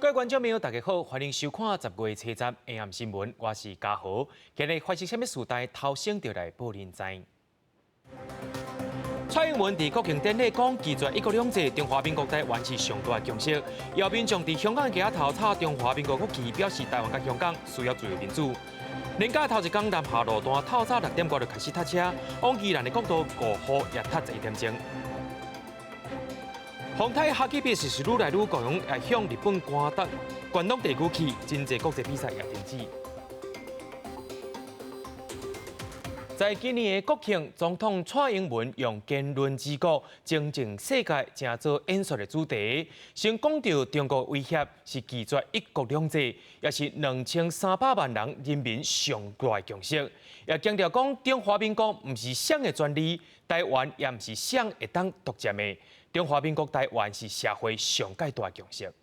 各位觀眾朋友，大家好，歡迎收看10月初十下暗新聞，我是嘉豪。今日發生啥物事代，頭先就來報恁知。蔡英文佇國慶典禮講，拒絕一國兩制，中華民國台灣是上大的共識。姚民眾佇香港的街頭插中華民國國旗，表示台灣佮香港需要自由民主。連假頭一工南下路段透早6點外就開始塞車，往宜蘭的國道5號也塞11點鐘。風颱哈吉比是愈來愈強，也向日本關東地區去，真濟國際比賽也停止。在今年的國慶，總統蔡英文用言論治國、精進世界，成做演說的主題。先講著中國威脅是拒絕一國兩制，也是2300萬人人民上大的共識。也強調講，中華民國毋是誰的專利，台灣也毋是誰會當獨佔的。中華民國台灣是社會上蓋大共識。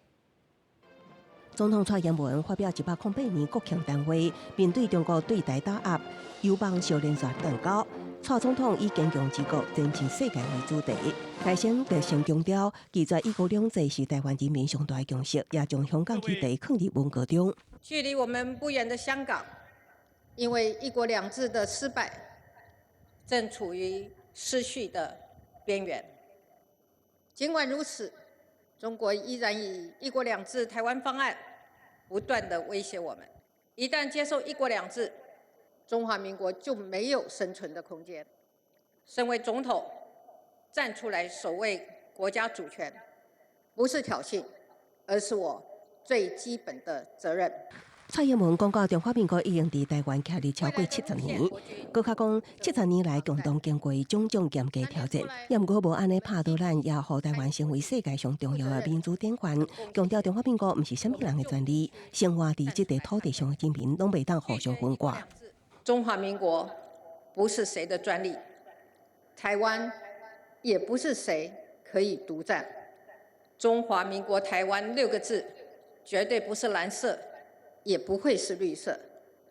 總統蔡英文發表108年國慶談話，面對中國對台打壓，有望相連續斷交。蔡總統以堅強治國、前進世界為主題，開先就先強調，拒絕一國兩制是台灣人民上大的共識，也將香港議題囥佇文告中。距離我們不遠的香港，因為一國兩制的失敗，正處於失序的邊緣。儘管如此，中國依然以一國兩制台灣方案不斷地威脅我們。一旦接受一國兩制，中華民國就沒有生存的空間。身為總統，站出來守衛國家主權，不是挑釁，而是我最基本的責任。蔡英文講到中華民國已經佇台灣徛立超過70年，閣較講70年來共同經過種種嚴格挑戰，也毋過無按呢拍倒咱，也予台灣成為世界上重要的民主典範。強調中華民國毋是啥物人的專利，生活佇這塊土地上的人民攏袂當互相分割。中華民國不是誰的專利，台灣也不是誰可以獨佔。中華民國台灣六個字，絕對不是藍色，也不會是綠色，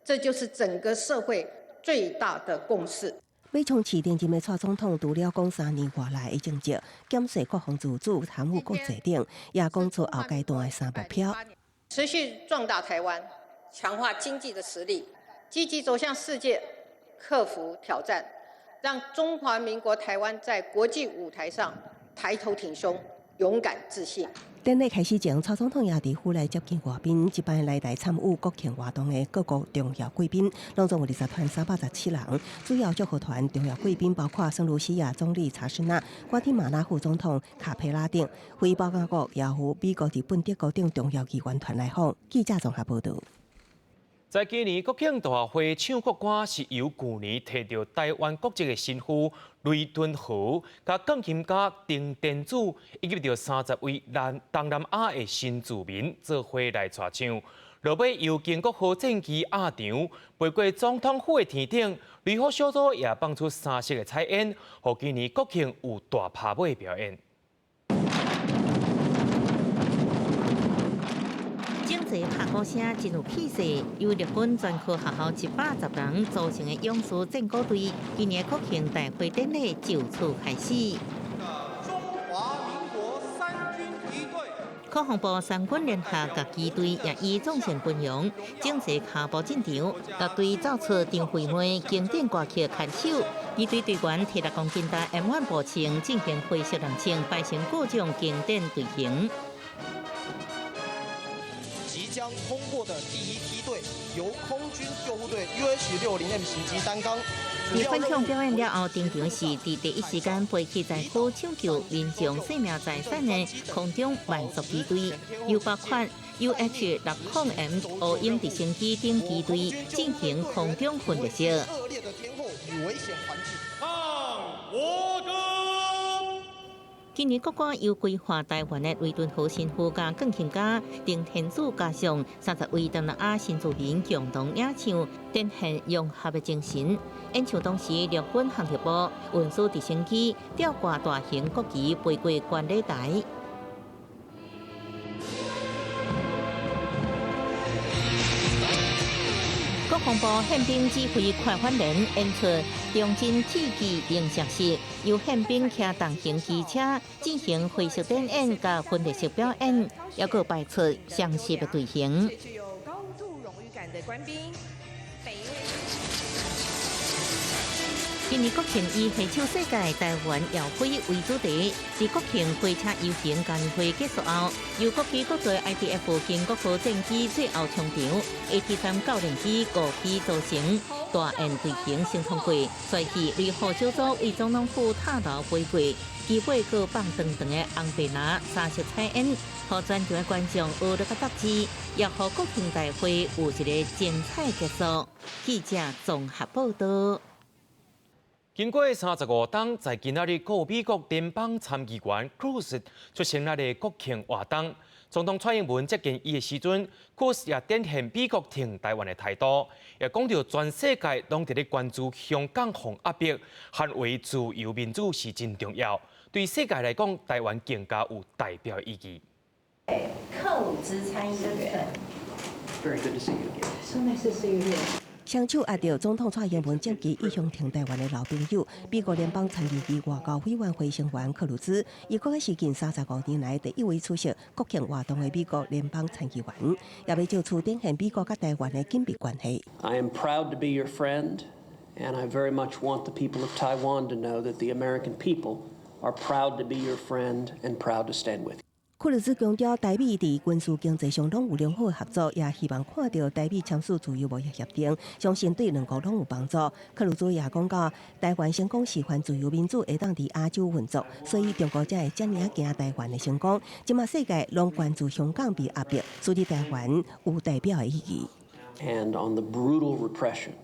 這就是整個社會最大的共識。欲衝刺連任的蔡總統，除了講3年外來的政績，減稅、國防自主、貪污國際等，也講出後階段的三目標：持續壯大台灣，強化經濟的實力，積極走向世界，克服挑戰，讓中華民國台灣在國際舞台上抬頭挺胸，勇敢自信。典禮開始前，蔡總統也佇府內接見外賓，這擺來台參與國慶活動的各國重要貴賓，攏總有20團317人。主要祝賀團重要貴賓包括聖盧西亞總理查斯納、瓜地馬拉副總統卡佩拉等，非保加國、也有美國、日本、德國等重要議員團來訪。記者綜合報導。在今年國慶大會唱國歌，是由舊年提著台灣國籍的神父雷敦豪、佮鋼琴家丁天主，以及著30位南東南亞的新住民做伙來帶唱。落尾由經國號戰機壓場，飛過總統府的天頂，雷火小組也放出三色的彩煙，予今年國慶有大拍尾表演。整齊拍鼓聲真有氣勢，由陸軍專科學校110人組成的勇士戰鼓隊，今年國慶大會典禮就此開始。中華民國三軍儀隊，國防部三軍聯合各機隊也以縱線軍容，整齊跤步進場，樂隊奏出張惠妹經典歌曲《牽手》，儀隊隊員提6公斤重 M1 步槍進行灰色人稱，排成各種經典隊形。即將通過的第一梯隊，由空軍救護隊 UH-60M 型機擔綱。佇反響表演了後，登場是佇第一時間飛去災區搶救民眾生命財產的空中慢速機隊，由包括 UH-60M 烏鷹直升機等機隊進行空中訓練式。惡劣的天候與危險環境。唱國歌。今年國歌由歸化台灣的雷敦豪神父佮鋼琴家丁天主加上30位東南亞新住民共同演唱，展現融合的精神。演唱同時，陸軍航空部運輸直升機吊掛大型國旗飛過觀禮台。國防部憲兵指揮快反連演出忠貞鐵騎鳴鑠式，由憲兵騎重型機車進行灰色點演佮分列式表演，猶閣排出相似的隊形。具有高度榮譽感的官兵，每一位。今年國慶以攜手世界台灣耀輝為主題，佇國慶火車遊行嘉年華結束後，由國旗國隊 IDF 經國號戰機最後衝場，AT-3教練機五機組成大雁隊形先通過，隨即旅護小組為總統府塔樓飛過，機尾閣放長長的紅白藍三色彩煙，予全場的觀眾學得較得志，也予國慶大會有一个精彩結束。記者綜合報道。經過35冬，在今仔日閣美國聯邦參議員克魯斯出席咱的國慶活動。總統蔡英文接見伊的時陣，克魯斯也展現美國挺台灣的態度，也講著全世界攏佇咧關注香港予壓迫，捍衛自由民主是真重要。對世界來講，台灣更加有代表意義。克魯茲參議員。 Very good to see you again. So nice to see you here. 雙手握著總統蔡英文正機一向挺台灣的老朋友，美國聯邦參議院外交委員會成員克魯茲，伊閣是近35年來第一位出席國慶活動的美國聯邦參議員，也欲藉此展現美國佮台灣的緊密關係。 I am proud to be your friend, and I very much want the people of Taiwan to know that the American people are proud to be your friend and proud to stand with you. 克魯茲強調，台美佇軍事經濟上攏有良好的合作，也希望看著台美簽署自由貿易協定，相信對兩國攏有幫助。克魯茲也講到，台灣成功示範自由民主會當佇亞洲運作，所以中國才會遮爾仔驚台灣的成功。這馬世界攏關注香港被壓迫，所以台灣有代表的意義。 And on the brutal repression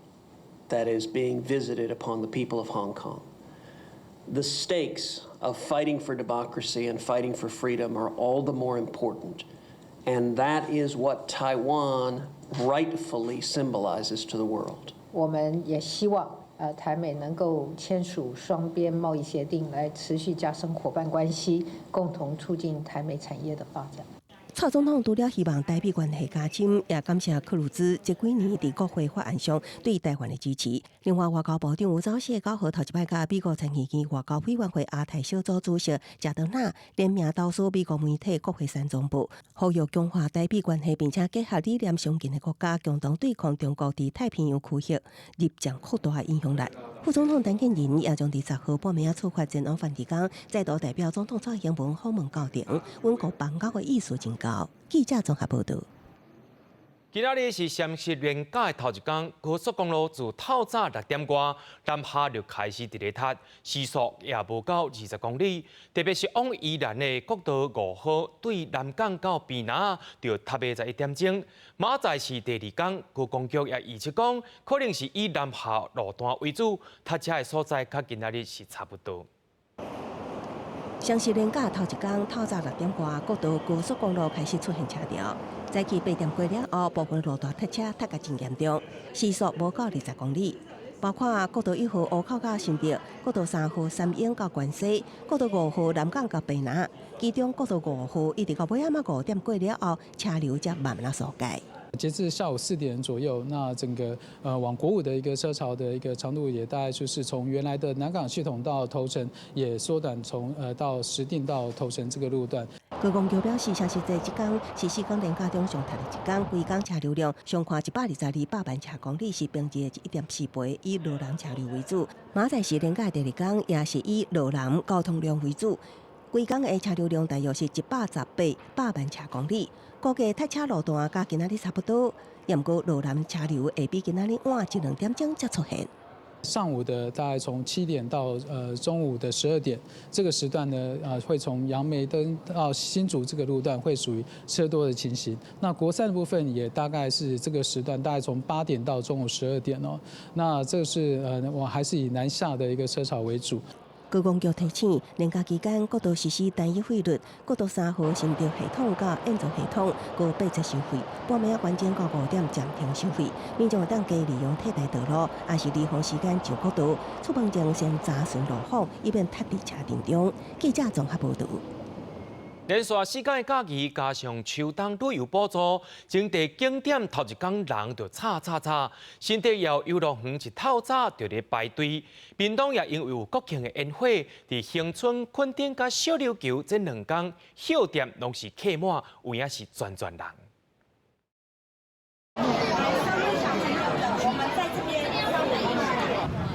that is being visited upon the people of Hong Kong. The stakes of fighting for democracy and fighting for freedom are all the more important. And that is what Taiwan rightfully symbolizes to the world. 我們也希望，台美能夠簽署雙邊貿易協定，來持續加深夥伴關係，共同促進台美產業的發展。蔡總統除了希望台美關係加深，也感謝克魯茲這幾年佇國會法案上對台灣的支持。另外，外交部長吳釗燮9號頭一擺佮美國參議院外交委員會亞太小組主席賈德納聯名投書美國媒體國會山莊報，呼籲強化台美關係，並且結合理念相近的國家，共同對抗中國佇太平洋區域日漸擴大的影響力。副總統陳建仁也將佇10號半暝仔出發前往梵蒂岡，再度代表總統蔡英文訪問教廷，穩固邦交的意思真高。記者綜合報導。今仔日是雙十連假的頭一工，高速公路自透早6點外南下就開始佇咧塞，時速也無到20公里。特別是往宜蘭的國道5號對南港到坪林，就塞21點鐘。明仔載是第二工，高公局也預測講，可能是以南下路段為主，塞車的所在佮今仔日是差不多。雙十連假頭一工，透早6點外，國道高速公路開始出現車潮。早起8點過了後，部分路段塞車塞甲真嚴重，時速無到20公里。包括國道1號湖口到新竹，國道3號三鶯到關西，國道5號南港到坪林，其中國道5號一直到尾仔5點過了後，車流才慢慢仔疏解。截至下午4點左右，那整個往國五的一個車潮的一個長度也大概就是從原來的南港系統到頭城，也縮短從到石碇到頭城這個路段。高公局表示，雙十節這工是四工連假中上塞的一工，規工車流量上看122百萬車公里，是平日的1.4倍，以羅南車流為主。明仔載是連假第二工，也是以羅南交通量為主，規工的車流量大約是118百萬車公里。估計塞車路段佮今仔日差不多，毋過羅南車流會比今仔日晚一兩點鐘才出現。上午的大概從7點到中午的12點，這個時段呢，會從楊梅燈到新竹這個路段會屬於車多的情形。那國三的部分也大概是這個時段，大概從8點到中午12點哦。那這個是我還是以南下的一個車潮為主。高公局提醒，連假期間國道實施單一費率，國道3號新竹系統佮燕莊系統閣八折收費，半暝仔關鐘到5點暫停收費。民眾會當加利用替代道路，抑是離峰時間上國道，出門前先查詢路況，以免塞佇車陣中。記者綜合報導。連續四工的假期，加上秋冬旅遊補助，整地景點頭一工人就吵吵吵。新竹遊樂園一透早就咧排隊。屏東也因為有國慶的煙火，佇恆春、墾丁佮小琉球這兩工歇店攏是客滿，有影是全全人。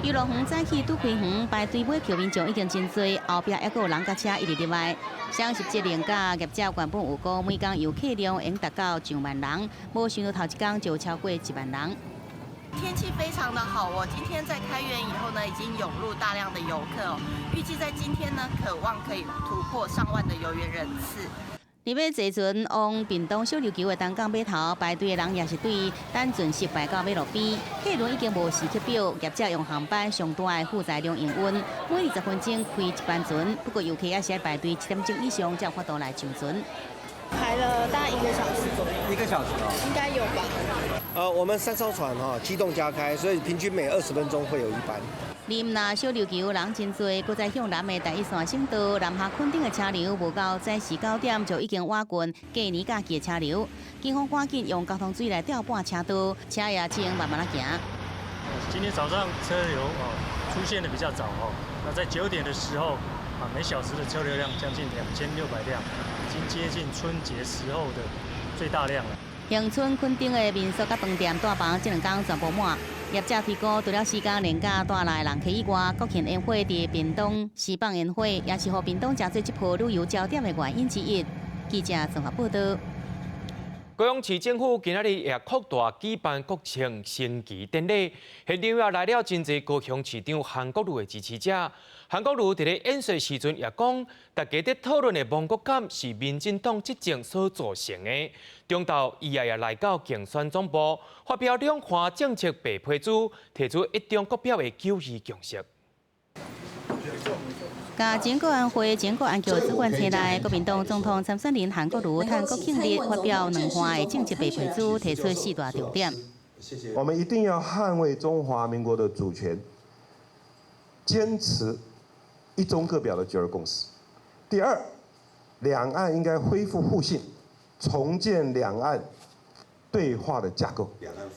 遊樂園早起拄開園排隊買票，民眾已經真濟，後壁猶閣有人佮車一直入來。雙十節連假業者原本有估每工遊客量會達到上萬人，無想到頭一工就超過一萬人。天氣非常的好哦，今天在開園以後呢，已經湧入大量的遊客哦，預計在今天呢，可望可以突破上萬的遊園人次。佇欲坐船往屏東小琉球的東港碼頭排隊的人也是對等船時排到馬路邊，客輪已經無時刻表，業者用航班上大的負載量營運，每20分鐘開一班船，不過遊客也是愛排隊7點鐘以上才有法度來上船。排了大概1個小時左右。1個小時哦。應該有吧。我們三艘船哈，機動加開，所以平均每20分鐘會有一班。林那小琉球人真濟，閣再向南的第一線省道南下墾丁的車流，無到早時9點就已經倚近過年假期的車流。警方趕緊用交通水來調撥車道，車也只能慢慢仔行。今天早上車流哦出現的比較早哦，那在9點的時候啊，每小時的車流量將近2600輛，已經接近春節時候的最大量了。恆春墾丁的民宿佮飯店大房，這兩工全部滿。業者推估，除了時間連假帶來人客以外，國慶煙火佇屏東施放煙火，也是予屏東成做這波旅遊焦點的原因之一。記者綜合報道。高雄市政府今仔日也擴大舉辦國慶升旗典禮，現場也來了真濟高雄市長韓國瑜的支持者。韓國瑜佇咧演說時陣也講，大家佇討論的亡國感是民進黨執政所造成的。中晝伊也來到競選總部，發表兩岸政策白皮書，提出一中各表的九二共識。共前國安會、前國安局主管請來，國民黨總統參選人韓國瑜趁國慶日發表兩岸的政策白皮書，提出四大重點。我們一定要捍衛中華民國的主權，堅持一中各表的九二共識。第二，兩岸應該恢復互信，重建兩岸對話的架構。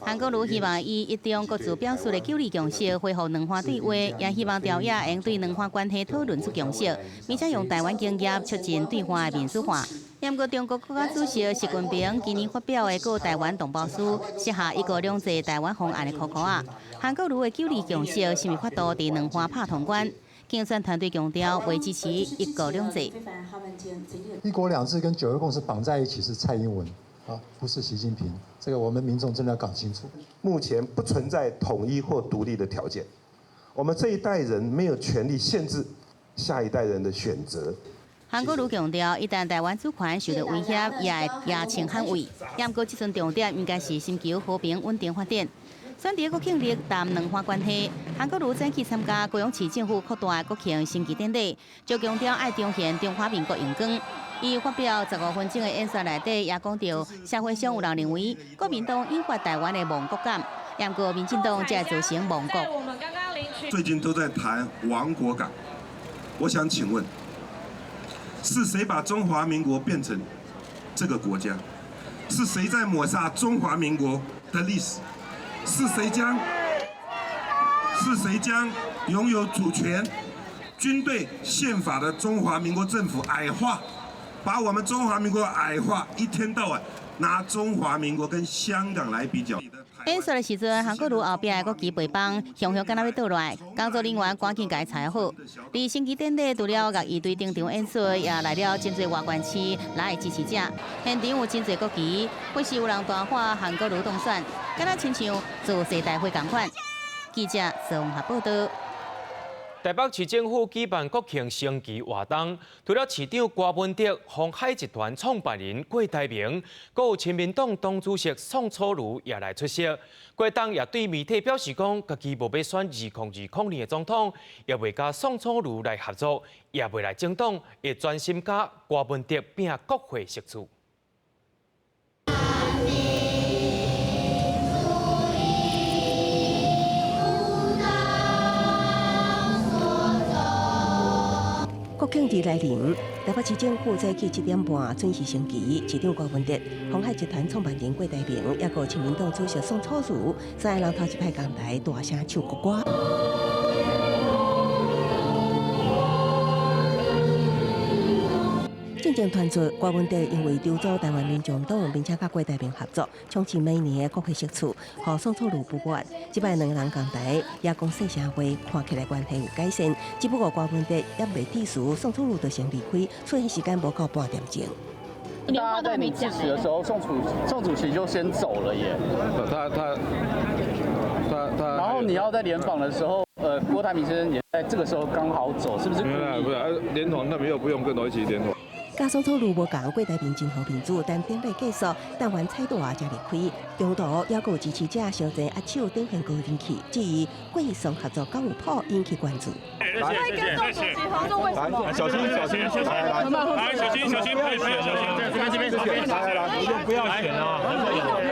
韓國瑜希望以一中各自表述的九二共識恢復兩岸對話，也希望朝野會對兩岸關係討論出共識，並且用台灣經驗促進對話的民主化。毋過中國國家主席習近平今年發表的《告臺灣同胞書》，設下一國兩制臺灣方案的箍箍仔。韓國瑜的九二共識是毋是法度佇兩岸拍通關？競選團隊強調會支持一國兩制。一國兩制跟九二共識綁在一起是蔡英文。啊，不是習近平，這個我們民眾真的要搞清楚。目前不存在統一或獨立的條件，我們這一代人沒有權利限制下一代人的選擇。韓國瑜強調，一旦臺灣主權受到威脅，也會舉槍捍衛。毋過這陣重點應該是尋求和平穩定發展。選佇國慶日談兩岸關係，韓國瑜早起參加高雄市政府擴大國慶升旗典禮，就強調愛彰顯中華民國榮光。伊發表15分鐘的演說內底，也講到社會上有人認為國民黨引發臺灣的亡國感，毋過民進黨才會造成亡國。最近都在談亡國感，我想請問，是誰把中華民國變成這個國家？是誰在抹殺中華民國的歷史？是誰將擁有主權、軍隊、憲法的中華民國政府矮化？把我們中華民國矮化，一天到晚拿中華民國跟香港來比較。演說的時陣，韓國瑜後壁的國旗背板雄雄敢若欲倒落來，工作人員趕緊共伊裁好。佇升旗典禮，除了樂儀隊登場演出，也來了真濟外縣市來的支持者。現場有真濟國旗，不時有人大喊韓國瑜當選，敢若親像造勢大會仝款。記者綜合報道。台北市政府舉辦國慶升旗活動，除了市長郭文德、鴻海集團創辦人郭台銘，閣有親民黨黨主席宋楚瑜也來出席。郭董也對媒體表示講，家己無欲選2020年的總統，也袂佮宋楚瑜來合作，也袂來政黨，會專心佮郭文德拼國會席次。國慶節來臨，台北市政府早起7點半準時升旗，市長郭文哲、鴻海集團創辦人郭台銘，抑閣親民黨主席宋楚瑜，三个人頭一擺仝台大聲唱國歌。進前傳出郭文哲因為籌組台灣民眾黨，並且佮郭台銘合作，衝刺每年的國會席次，予宋楚瑜不滿。這擺兩个人仝台，也講細聲話，看起來關係有改善。只不過郭文哲猶未致辭，宋楚瑜就先離開，出現時間無夠半點鐘。大家在你致辭的時候，宋主席就先走了耶。他。然後你要在聯訪的時候，郭台銘先生也在這個時候剛好走，是不是？不是，聯訪那邊又不用跟頭一起聯訪。佮宋楚瑜無仝，郭台銘真好面子，但典禮結束，等完彩帶才離開。中途猶閣有支持者相爭握手，展現高人氣。至於郭宋合作敢有譜，引起關注。謝謝謝謝。合作為什麼？小心小心小心，來小心小心，小心，這邊這邊這邊，來來來，不要選哦。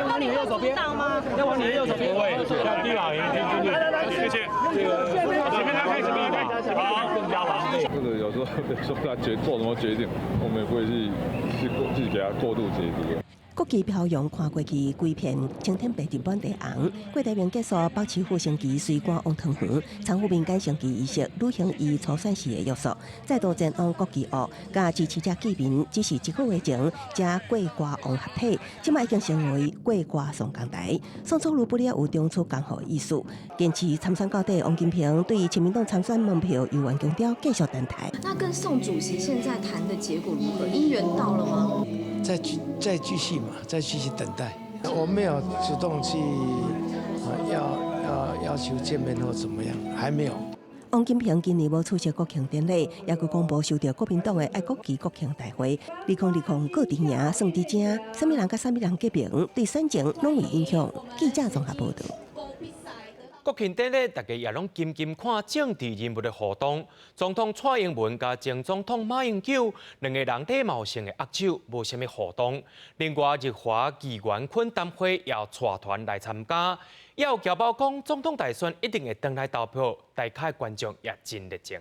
那你會阻擋嗎？要往你的右手邊，要低老爺，來來來，謝謝。這個前面拉開，前面拉開，好，更加完備。這個有時候說他決做什麼決定，我們也不會去給他過度解讀。國旗飄揚，看過去規片青天白日滿地紅。郭台銘結束北市府升旗，隨趕往桃園參與民間升旗儀式，履行伊初選時的約束，再度前往國旗屋，佮支持者見面，只是一個月前才郭歌王合體，這擺已經成為郭歌宋仝台。宋楚瑜不了有中出恭賀意思，堅持參選到底。王金平對親民黨參選門票猶原強調繼續等待。那跟宋主席現在談的結果如何？姻緣到了嗎？再繼續嘛，再繼續等待。我沒有主動去要求見面或怎麼樣，還沒有。王金平今年無出席國慶典禮，也閣講無受著國民黨的愛國旗國慶大會。2020各陣營算佇遮，啥物人佮啥物人結盟，對選情攏有影響。記者綜合報道。國慶典禮，大家也攏緊緊看政治人物的互動。總統蔡英文佮前總統馬英九兩個人禮貌性的握手，無啥物互動。另外，日華議員懇談會也帶團來參加，也有僑胞講，總統大選一定會轉來投票，台下觀眾也真熱情。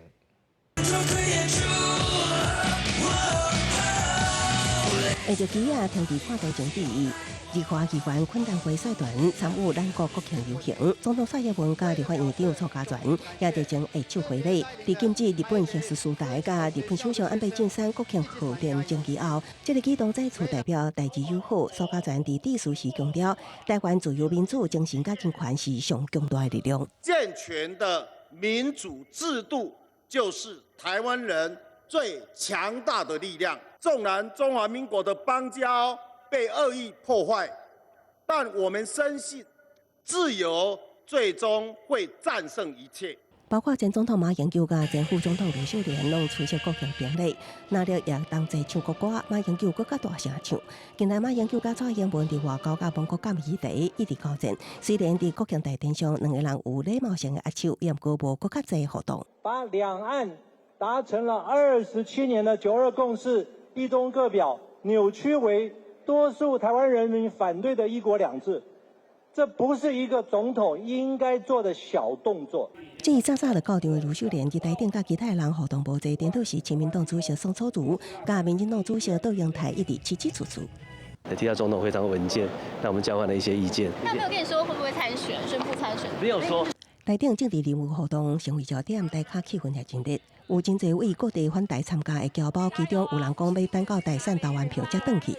下著旗仔停佇看台前致意。日華議員懇談會率團參與咱國國慶遊行，總統蔡英文佮立法院長蘇嘉全也熱情握手回禮。佇禁止日本核四事台佮日本首相安倍晉三國慶賀電爭議後，這個舉動再次代表台日友好。蘇嘉全佇致辭時強調，台灣自由民主精神佮人權是上強大的力量。健全的民主制度就是台灣人最強大的力量。縱然中華民國的邦交被惡意破壞，但我們深信自由最終會戰勝一切。包括前總統馬英九佮前副總統呂秀蓮攏出席國慶典禮，那日也同齊唱國歌，馬英九閣較大聲唱。近來馬英九佮蔡英文佇外交佮盟國間議題一直交戰，雖然佇國慶大典上兩個人有禮貌性的握手，也毋過無閣較濟互動。把兩岸達成了27年的九二共識、一中各表，扭曲為多數台灣人民反對的一國兩制，這不是一個總統應該做的小動作。這早早就到場的呂秀蓮佇台頂佮其他人互動無濟，顛倒是親民黨主席宋楚瑜佮民進黨主席卓榮泰一直起起楚楚。提到總統非常穩健，那我們交換了一些意見。他沒有跟你說會不會參選，宣布參選？沒有說。台頂政治人物互動成為焦點，台下氣氛也真熱。有真濟位各地返台參加的僑胞，其中有人講欲等到大選投完票才轉去。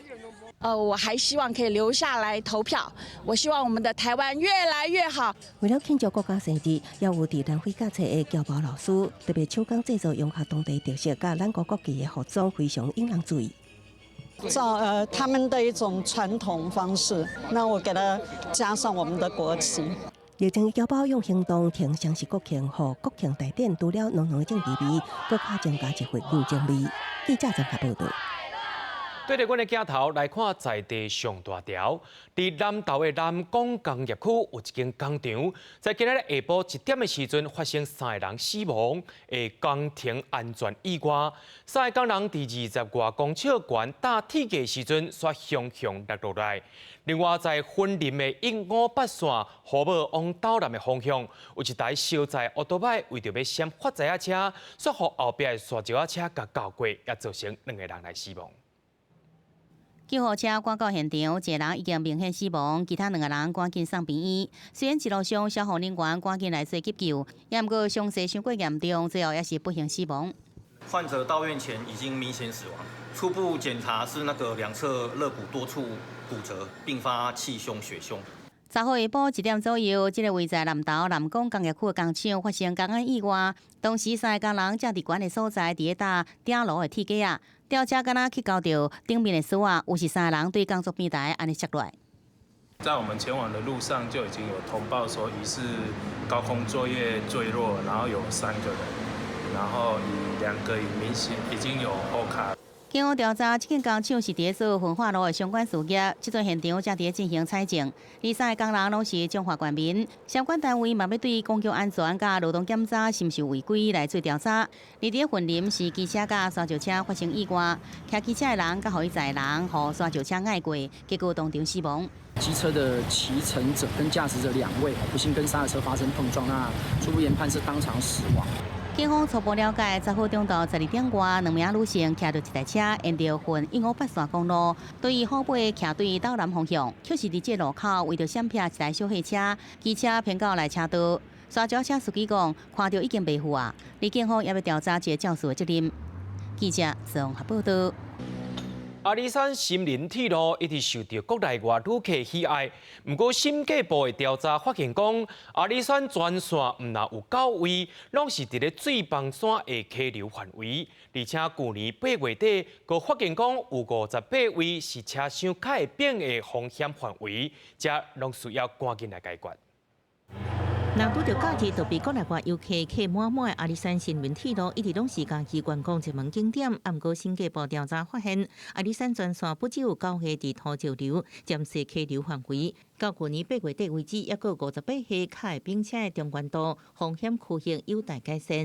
我還希望可以留下來投票。我希望我們的台灣越來越好。為了慶祝國家生日，也有佇南非教冊的僑胞老師特別手工製作融合當地特色佮咱國國旗的服裝，非常引人注意。照他們的一種傳統方式，那我給他加上我們的國旗。熱情的僑胞用行動呈現國慶，予國慶大典除了濃濃的政治味，閣較增加一份人情味。記者綜合報道。對著阮的鏡頭來看，在地上大條，佇南投的南港工業區有一間工廠，在今仔日下晡1點的時陣發生三个人死亡的工程安全意外。三个工人佇20外公尺懸搭鐵架時陣，煞雄雄落落來。另外，在雲林的158線虎尾往斗南的方向，有一台小載歐多擺為著欲閃發財仔車，煞予後壁的沙石仔車共鉸過，也造成兩个人來死亡。救護車趕到現場，一個人已經明顯死亡，其他兩個人趕緊送病院。雖然一路上消防人員趕緊來做急救，也毋過傷勢傷過嚴重，最後也是不幸死亡。患者到院前已經明顯死亡，初步檢查是那個兩側肋骨多處骨折，併發氣胸、血胸。10號下晡1點左右，這个位在南投南港工業區的工廠發生工安意外，當時三个工人正佇懸的所在，佇咧搭頂爐的鐵架仔，吊車敢若去勾著頂面的索仔，有13个人對工作平台按呢摔落來。在我們前往的路上就已經有通報說疑似高空作業墜落，然後有三個人，然後以兩個已明顯已經有歐卡。警方調查，這間工廠是佇咧做焚化爐的相關事業，這陣現場正佇咧進行採證。而三个工人攏是彰化縣民，相關單位嘛欲對公共安全佮勞動檢查是毋是違規來做調查。而佇咧雲林是機車佮沙石車發生意外，騎機車的人佮予伊載人，予沙石車壓過，結果當場死亡。機車的騎乘者跟駕駛者兩位不幸跟沙石車發生碰撞，那初步研判是當場死亡。警方初步了解，10號中晝12點外，兩名女性騎著一台車，沿著雲158線公路，對伊虎尾徛對斗南方向，卻是佇這路口為著閃避一台小貨車，機車偏到內車道。沙石車司機講，看著已經袂赴啊！而警方也欲調查這个肇事的責任。記者綜合報導。阿里山森林鐵路一直受著國內外旅客喜愛，毋過審計部的調查發現講，阿里山全線毋但有九位，攏是佇咧水枋山的溪流範圍，而且舊年8月底，閣發現講有58位是車廂較會變的風險範圍，這攏需要趕緊來解決。若拄著假日，就被國內外遊客客滿滿的阿里山森林鐵路，一直攏是家己觀光熱門景點。毋過審計部調查發現，阿里山全線不只有九個佇土石流佔勢溪流範圍，到舊年8月底為止，猶閣有58個較會變車的中懸度風險區域有待改善。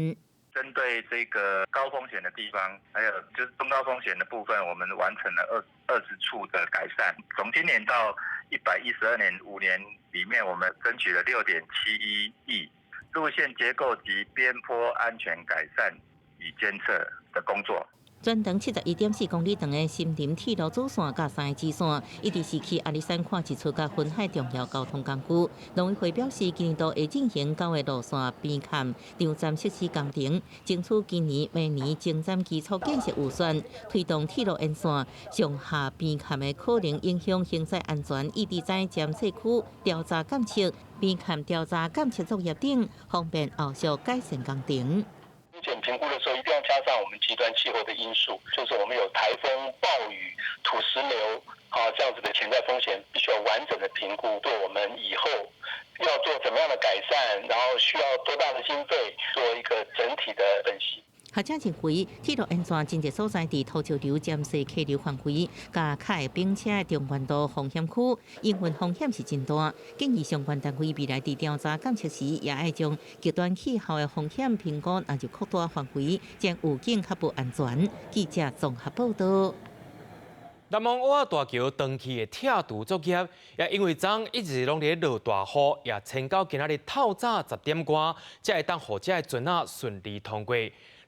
針對這個高風險的地方，還有就是中高風險的部分，我們完成了20處的改善。從今年到112年5年裡面，我們爭取了6.71億路線結構及邊坡安全改善與監測的工作。全長71.4公里長的森林鐵路主線佮三个支線，一直是去阿里山看日出佮雲海重要交通工具。農委會表示，今年度會進行九个路線邊崁場站設施工程，爭取今年、明年前瞻基礎建設預算，推動鐵路沿線上下邊崁的可能影響行駛安全，以及在監測區調查監測、邊崁調查監測作業等，方便後續改善工程。風險評估的時候，一定要加上我們極端氣候的因素，就是我們有颱風、暴雨、土石流，啊，這樣子的潛在風險，必須要完整的評估，對我們以後要做怎麼樣的改善，然後需要多大的經費，做一個整體的分析。學者認為，鐵路沿線真濟所在佇土石流佔勢溪流範圍，佮較會變車的中懸度風險區，營運風險是真大。建議相關單位未來佇調查監測時，也愛將極端氣候的風險評估納入擴大範圍，將預警較無安全。記者綜合報導。南方澳仔大橋長期的拆除作業，也因為昨一直攏佇咧落大雨，也撐到今仔日透早10點外，才會當予這个船仔順利通過。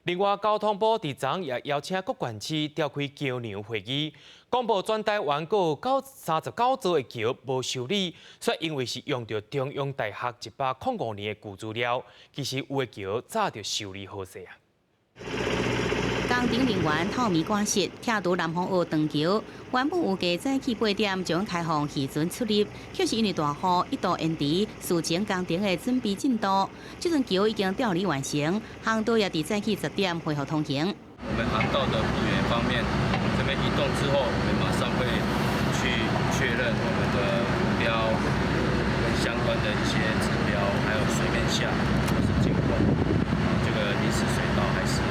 另外，交通部佇昨也邀請各縣市召開橋梁會議，公布全台灣閣有39座的橋無修理，煞因為是用著中央大學105年的舊資料，其實有的橋早就修理好勢啊。工程人員透暝趕實，拆除南方澳長橋，原本預計早起8點將開放漁船出入，卻是因為大雨一度延遲事前工程的準備進度。這陣橋已經吊離完成，航道也佇早起10點恢復通行。我們航道的復原方面，這邊移動之後，我們馬上會去確認我們的浮標跟相關的一些指標，還有水面下或是監控，這個臨時水道還是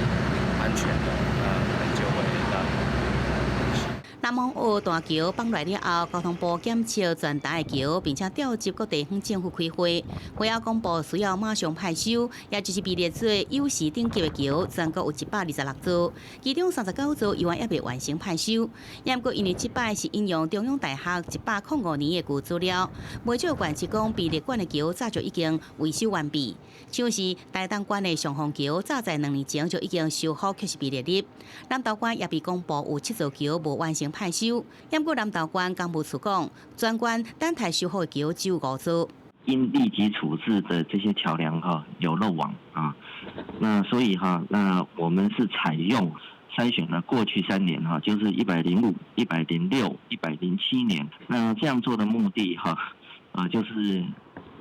安全的，那我們就會讓。南方澳大橋放落了後，交通部檢測全台的橋，並且調集各地方政府開會，會後公布需要馬上派修，也就是被列做優先等級的橋，全國有126座，其中39座猶原猶未完成派修。毋過因為這擺是引用中央大學105年的舊資料，袂少縣市講被列管的橋早就已經維修完畢，像是台東縣的上風橋，早在2年前就已經修好，卻是被列入。南投縣也被公布有七座橋無完成派修，毋過南投縣工務處講，全縣等待修好的橋只有五座。應立即處置的這些橋梁哈有漏網啊，那所以哈，那我們是採用篩選了過去3年哈，就是105、106、107年。那這樣做的目的哈，啊就是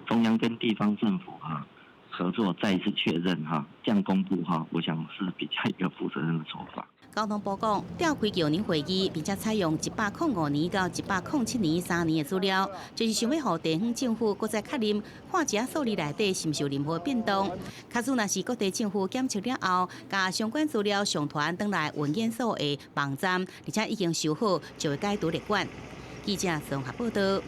中央跟地方政府哈合作再一次確認哈，這樣公布哈，我想是比較一個負責任的做法。交通部講，召開橋梁會議，並且採用105年到107年3年的資料，就是想欲予地方政府閣再確認，看這數字內底是毋是有任何變動。假使若是各地政府檢測了後，共相關資料上傳轉來運檢所的網站，而且已經修好，就會解除列管。記者綜合報道。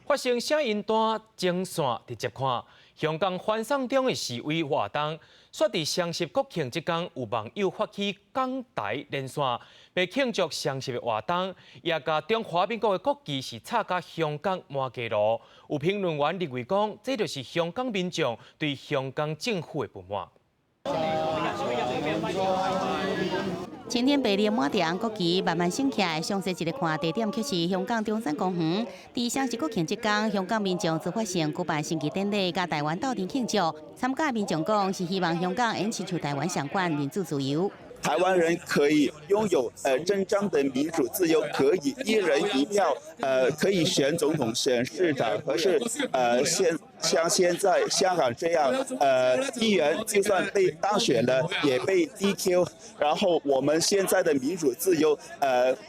發生寫音單前線直接看，香港反送中的示威活動，煞佇雙十國慶這工，有網友發起港台連線，欲慶祝雙十的活動，也共中華民國的國旗是插共香港滿街路。有評論員認為講，這就是香港民眾對香港政府的不滿。青天白日滿地紅國旗慢慢升起來，詳細一个看地點卻是香港中山公園。佇雙十國慶這工，香港民眾自發性舉辦升旗典禮，佮台灣鬥陣慶祝。參加民眾講，是希望香港會親像台灣相款民主自由。台灣人可以擁有真正的民主自由，可以一人一票，可以選總統、選市長，可是像現在香港這樣，議員就算被當選了，也被 DQ，然後我們現在的民主自由，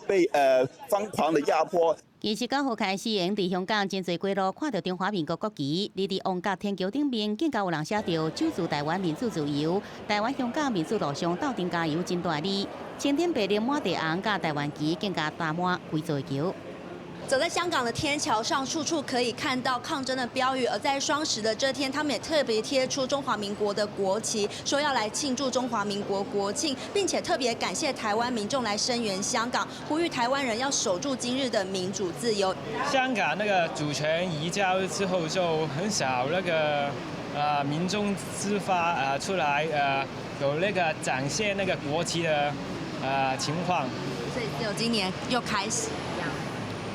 被瘋狂的壓迫。其實9號開始，會用佇香港真濟街路看著中華民國國旗，而佇旺角天橋頂面，更加有人寫著“守住台灣民主自由，台灣香港民主路上鬥陣加油”真大字，青天白日滿地紅，佮台灣旗更加搭滿規座橋。走在香港的天橋上，處處可以看到抗爭的標語。而在雙十的這天，他們也特別貼出中華民國的國旗，說要來慶祝中華民國國慶，並且特別感謝台灣民眾來聲援香港，呼籲台灣人要守住今日的民主自由。香港那個主權移交之後，就很少那個民眾自發出來有那個展現那個國旗的情況。所以只有今年又開始。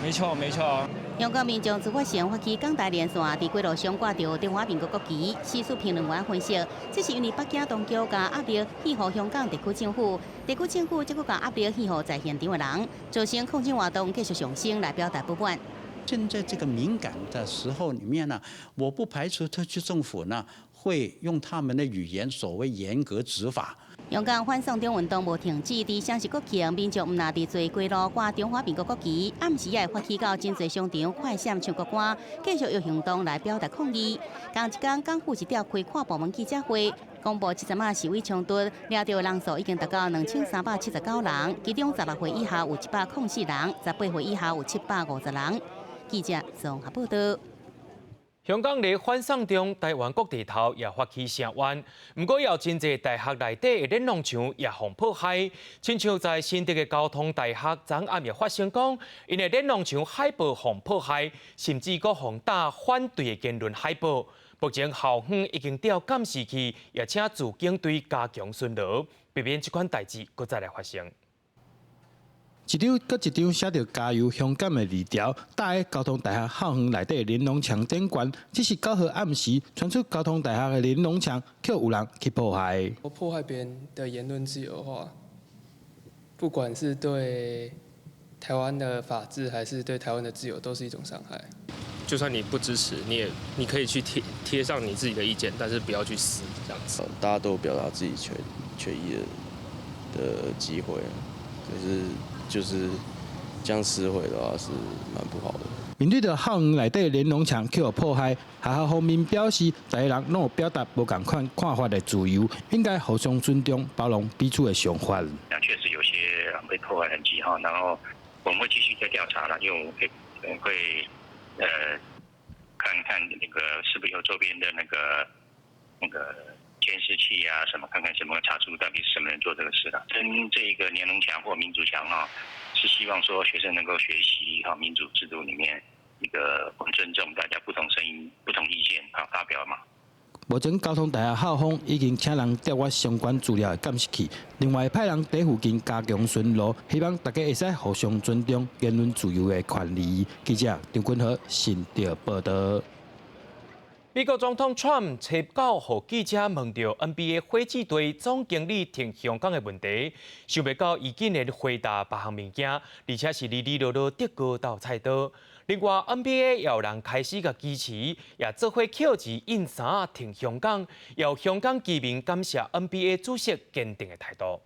沒錯，沒錯。香港民眾自發性發起港台連線，佇街路上掛著中華民國國旗。時事評論員分析，這是因為北京當局共壓力予香港特區政府，特區政府則閣共壓力予在現場的人，造成抗爭活動繼續上升來表達不滿。現在這個敏感的時候裡面呢，我不排除特區政府呢會用他們的語言，所謂嚴格執法。香港反送中運動無停止，佇雙十國慶，民眾毋但佇濟街路掛中華民國國旗，暗時也會發起到真濟商場快閃唱國歌，繼續用行動來表達抗議。仝一工，港府是召開跨部門記者會，公布這陣仔示威衝突，掠著人數已經達到2379人，其中16歲以下有104人，18歲以下有750人。記者綜合報道。香港咧反送中，台灣各地頭也發起聲援。毋過，有真濟大學內底的連儂牆也予破壞，親像在新竹的交通大學，昨暗也發生講，𪜶的連儂牆海報予破壞，甚至閣予打反對的言論海報。目前校方已經調監視器，也請駐警隊加強巡邏，避免這款代誌閣再來發生。一張閣一張寫著加油香港的字條，搭佇交通大學校園內底連儂牆頂懸。這是9號暗時傳出交通大學的連儂牆，卻有人去破壞。我破壞別人的言論自由的話，不管是對台灣的法治，還是對台灣的自由，都是一種傷害。就算你不支持，你可以去貼上你自己的意見，但是不要去撕這樣子。大家都有表達自己權益的機會，可是就是這樣撕毀的話是蠻不好的。面對著校園內底連儂牆予破壞，學校方面表示，逐个人攏有表達無仝款看法的自由，應該互相尊重、包容彼此的想法。那確實有些被破壞痕跡哈，然後我們會繼續再調查啦，因為我們會看看那個是不是有周邊的那個監視器啊，什麼看看什麼查出到底是什麼人做這個事啦。跟這個連儂牆或民主牆啊，是希望說學生能夠學習哈民主制度裡面一個我們尊重大家不同聲音、不同意見啊發表嘛。目前交通大學校方已經請人調閱相關資料的監視器，另外派人佇附近加強巡邏，希望大家會使互相尊重言論自由的權利。記者張君和新竹報道。美國總統川普初九予記者問著 NBA 火箭隊總經理挺香港的問題，想袂到伊竟然回答別項物件，而且是利利落落竹篙鬥菜刀。另外 NBA 也有人開始共支持，也做伙抾錢印衫挺香港，有香港居民感謝 NBA 主席堅定的態度。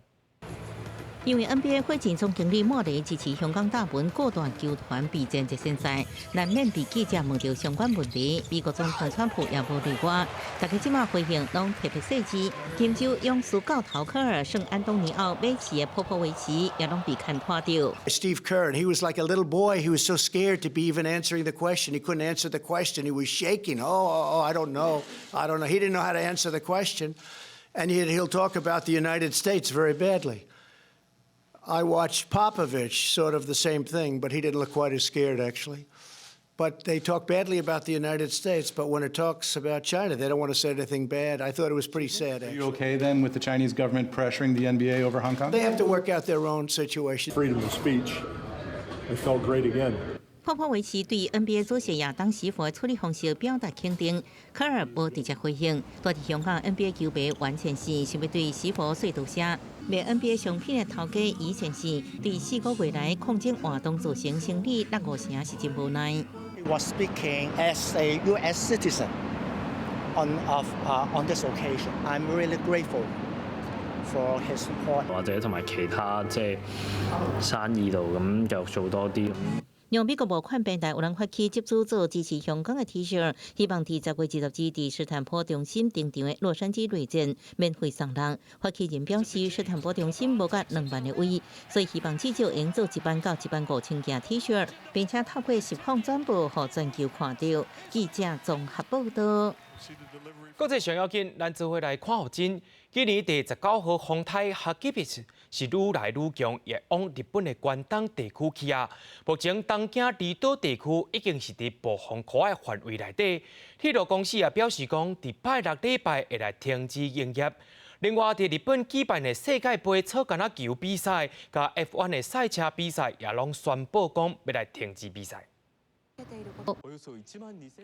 因為 NBA 火箭總經理莫雷支持香港大文各大球團備戰熱身賽，難免被記者問著相關問題。美國總統川普也無例外，大家這馬回應攏特別細緻。金州勇士教頭科爾、聖安東尼奧馬刺的波波維奇也攏被牽拖著。 Steve Kerr, and he was like a little boy. He was so scared to be even answering the question. He couldn't answer the question. He was shaking. Oh, I don't know. I don't know. He didn't know how to answer the question. And yet he'll talk about the United States very badly. I watched Popovich, sort of the same thing, but he didn't look quite as scared, actually. But they talk badly about the United States, but when it talks about China, they don't want to say anything bad. I thought it was pretty sad, Are actually. you okay then with the Chinese government pressuring the NBA over Hong Kong? They have to work out their own situation. Freedom of speech. It felt great again. 波波維奇對 NBA 主席亞當師傅的處理方式表達肯定，科爾無直接回應。蹛佇香港 NBA 球迷完全是想欲對師傅說多謝。賣 NBA 商品的頭家以前是對4個月來抗爭活動造成生理六五成是真無奈。 He was speaking as a U.S. citizen on this occasion. I'm really grateful for his support. 或者同埋其他即係生意度咁繼續做多啲。讓美國募款平台有人發起集資做支持香港的 T 恤，希望佇10月22日佇斯坦福中心登場的洛杉磯銳戰免費送人。發起人表示，斯坦福中心無甲2萬个位，所以希望至少會做1萬到1萬5千件 T 恤，並且透過實況轉播，予全球看著。記者綜合報道。國際上要緊，咱做伙來看予真。今年第19號風颱哈吉比斯是愈來愈強，會往日本的關東地區去啊。目前東京離島地區已經是佇暴風圈的範圍內底。鐵路公司也表示講，佇拜六禮拜會來停止營業。另外，佇日本舉辦的世界盃草桿仔球比賽，佮 F1 的賽車比賽，也攏宣布講欲來停止比賽。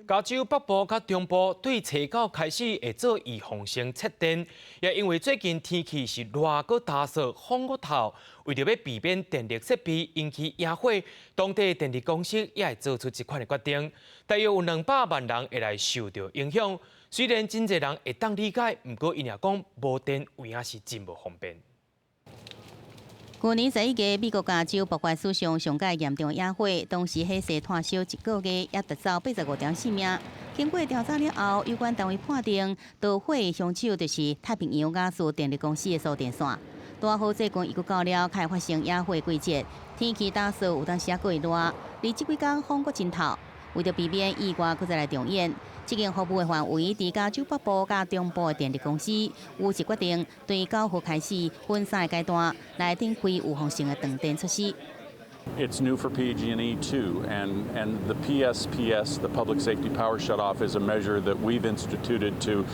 加州北部佮中部對初九開始會做預防性切電，也因為最近天氣是熱閣焦燥，風閣透，為著欲避免電力設備引起野火，當地電力公司也會做出這款的決定。大約有200萬人會來受著影響。雖然真濟人會當理解，毋過𪜶也講無電有影是真無方便。去年11月，美國加州爆發史上上蓋嚴重野火，當時火勢湠燒一個月，也奪走85條性命。經過調查了後，有關單位判定，導火的兇手就是太平洋瓦斯電力公司的輸電線。拄好最近又閣到了較會發生野火季節，天氣焦燥，有當時閣會熱，而這幾工風閣真透。為著避免意外閣再來重演，這間服務的範圍佇加州北部佮中部的電力公司，有一決定對9號開始分三個階段來展開預防性的斷電措施。 It's new for PG&E too, and the PSPS, the Public Safety Power Shutoff, is a measure that we've instituted to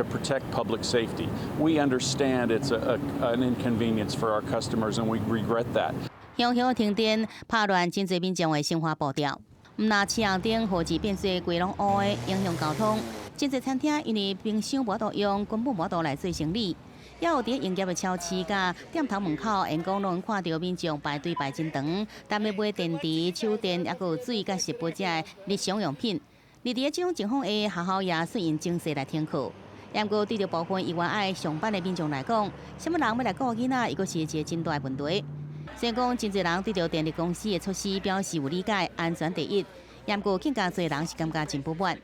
protect public safety. We understand it's an inconvenience for our customers, and we regret that. 雄雄停電，拍亂真濟民眾的生活步調。毋但青紅燈號誌變做規攏烏的，影響交通。真濟餐廳因為冰箱無法度用，根本無法度來做生理。也有佇營業的超市佮店頭門口，員工攏看著民眾排隊排真長，等欲買電池、手電，抑閣有水佮食物遮的日常用品。而佇這種情況下，學校也順應情勢來停課。毋過對著部分猶原愛上班的民眾來講，啥物人欲來顧囡仔，猶閣是一個真大的問題。雖然講真濟人對著電力公司的措施表示有理解，安全第一。不過更加濟人是感覺真不滿。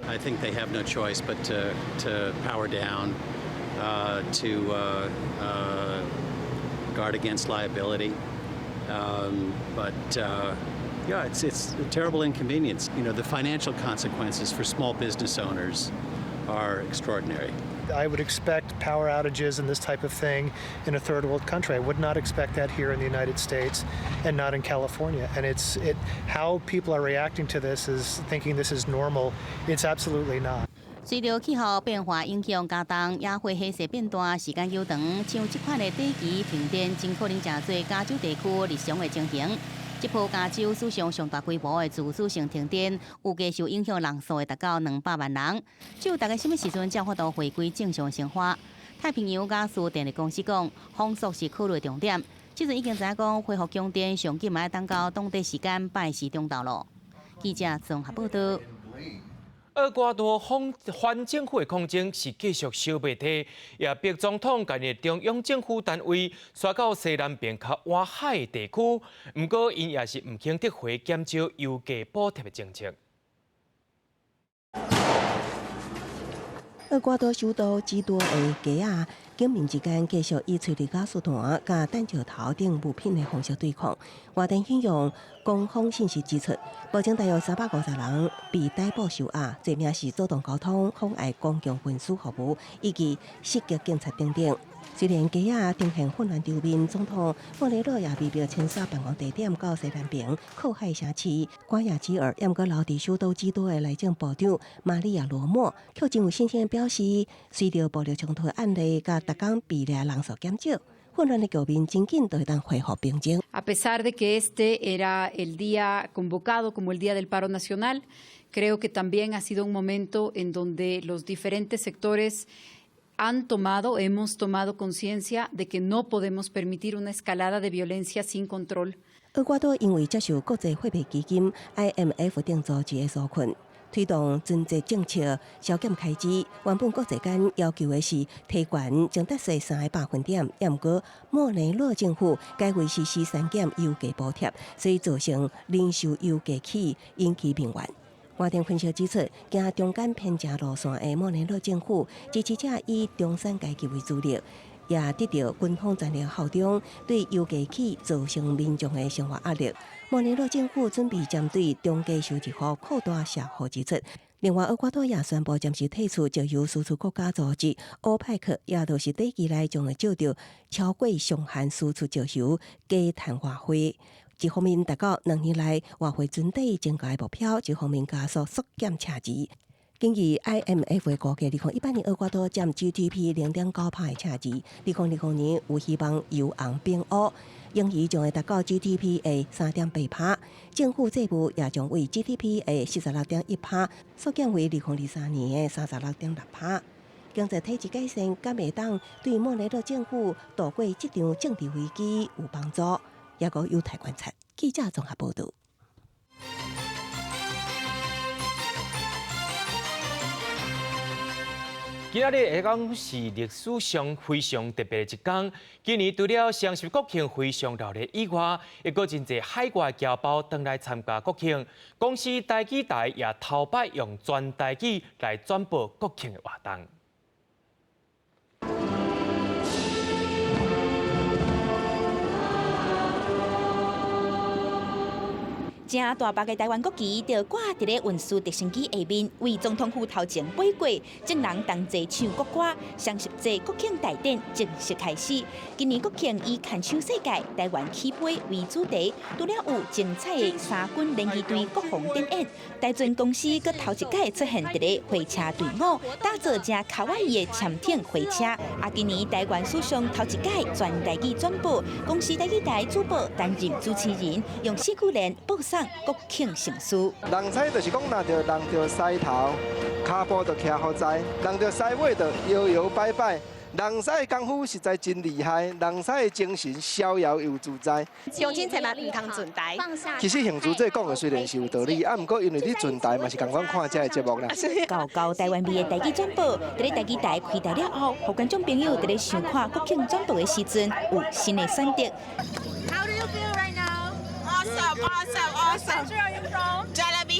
I think they have no choice but to power down, to guard against liability. But yeah, it's a terrible inconvenience. The financial consequences for small business owners are extraordinary. I would expect power outages and this type of thing in a third world country. I would not expect that here in the United States and not in California. And it's it how people are reacting to this is thinking this is normal. It's absolutely not. 隨著氣候變化影響加重，野火火勢變大，時間久長，像這款的短期停電，真可能成做加州地區日常的情形。這波加州史上上大規模的自主性停電，預計受影響人數會達到200萬人。只有大概啥物時陣才有法度回歸正常生活？太平洋瓦斯電力公司講，風速是考慮重點。這陣已經知影講恢復供電，上緊嘛愛等到當地時間拜四中晝囉。記者綜合報道。厄瓜多反政府的抗爭是繼續燒袂退，也逼總統共伊中央政府單位徙到西南邊較倚海的地區。毋過，𪜶也是毋肯撤回減少油價補貼的政策。厄瓜多首都基多的街仔，警民之間繼續以催淚瓦斯彈佮彈石頭等物品的方式對抗。外電引用官方信息指出，目前大約350人被逮捕受押，罪名是阻擋交通、妨礙公共運輸服務以及襲擊警察等等。雖然街仔呈現混亂場面，總統莫雷諾也被迫遷徙辦公地點到西南邊靠海城市瓜亞基爾。毋過留佇首都基多的內政部長瑪利亞羅莫卻真有信心表示，隨著暴力衝突案例佮逐工被掠人數減少，混亂的局面真緊就會當恢復平靜。 A pesar de que este era el día convocado como el día del paro nacional, creo que también ha sido un momento en donde los diferentes sectores han tomado, hemos tomado conciencia de que no podemos permitir una escalada de violencia sin control. 厄瓜多因為接受國際貨幣基金 IMF 等組織的紓困，推動經濟政策削減開支。原本國際間要求的是提懸增值稅3個百分點，毋過莫雷諾政府改為實施刪減油價補貼，所以造成零售油價起，引起民怨。外電分析指出，行中間偏正路線的莫雷諾政府支持者以中產階級為主力，也得到軍方全力效忠，對油價起造成民眾的生活壓力。莫雷諾政府準備針對中低收入戶擴大社福支出。另外，厄瓜多也宣布暫時退出石油輸出國家組織歐派克，也就是短期內將會照著超過上限輸出石油加碳外匯。一方面達到2年來外匯存底增加的目標，一方面加速縮減赤字。根據 IMF 的估計，2018年厄瓜多佔 GDP 0.9%的赤字，2020年有希望由紅變烏，盈餘將會達到 GDP 的3.8%，政府債務也將為 GDP 的46.1%縮減為2023年的36.6%。經濟體制改善，敢會當對莫雷諾政府度過這場政治危機有幫助？也閣有待觀察。記者綜合報導。今仔日會講是歷史上非常特別的一天。今年除了雙十國慶非常熱鬧以外，也閣真濟海外僑胞轉來參加國慶。公視台語台也頭擺用全台語來轉播國慶的活動。誠大幅的台灣國旗就掛佇咧運輸直升機下面，為總統府頭前飛過，眾人同齊唱國歌，雙十節國慶大典正式開始。今年國慶以牽手世界、台灣起飛為主題，除了有精彩的三軍聯誼隊國防展演，台船公司閣頭一擺出現佇咧火車隊伍，打造誠卡哇伊的潛艇火車。啊，今年台灣史上頭一擺全台語轉播，公視台語台主播擔任主持人，用四句聯播送國慶盛事。人狮就是講，若著人著獅頭，跤步就徛予在；人著獅尾就搖搖擺擺。人獅的功夫實在真厲害，人獅的精神逍遙又自在。鄉親千萬毋通存台。其實興主這講的雖然是有道理，啊，毋過因為你存台嘛是仝款看這个節目啦。厚厚台灣味的台語轉播，佇咧台語台開台了後，予觀眾朋友佇咧收看國慶轉播的時陣，有新的選擇。 How do you feel right now? Awesome, awesome, awesome. Where are you from? Jollibee.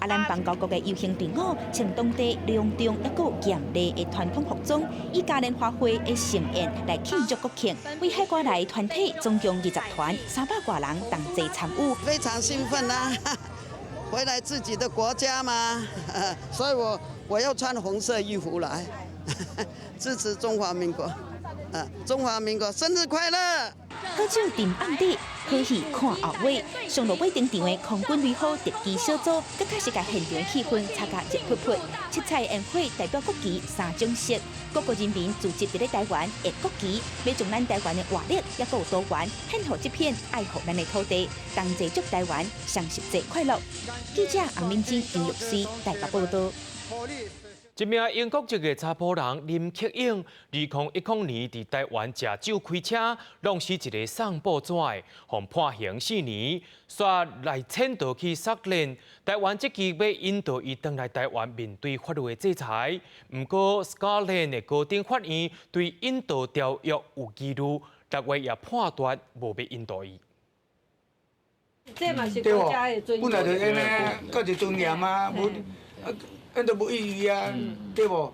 啊，咱邦交國的遊行隊伍穿當地隆重猶閣豔麗的傳統服裝，以嘉年華會的盛宴來慶祝國慶。為海外來團體總共20團，300外人同齊參與。非常興奮啊！回來自己的國家嘛，所以我要穿紅色衣服來支持中華民國。啊，中華民國生日快樂！好酒斟暗底，好戲看後尾。上落尾登場的空軍雷虎特技小組，閣較是共現場氣氛炒甲熱噗噗。七彩煙火代表國旗三種色，各國人民聚集佇咧台灣的國旗，欲將咱台灣的活力猶閣有多元，獻予這片愛護咱的土地，同齊祝台灣雙十節快樂。記者洪敏珍、張玉思台北報道。一名英國籍的查埔人林克勇，2010年佇台灣食酒開車，弄死一个送報紙的，予判刑4年，煞來潛逃去蘇格蘭。台灣這期欲引渡伊轉來台灣面對法律的制裁。毋過，蘇格蘭的高等法院對引渡條約有疑慮，6月也判斷無欲引渡伊。這嘛是國家的尊嚴。本來就按呢，較一尊嚴啊，無啊，按都無意義啊，對無？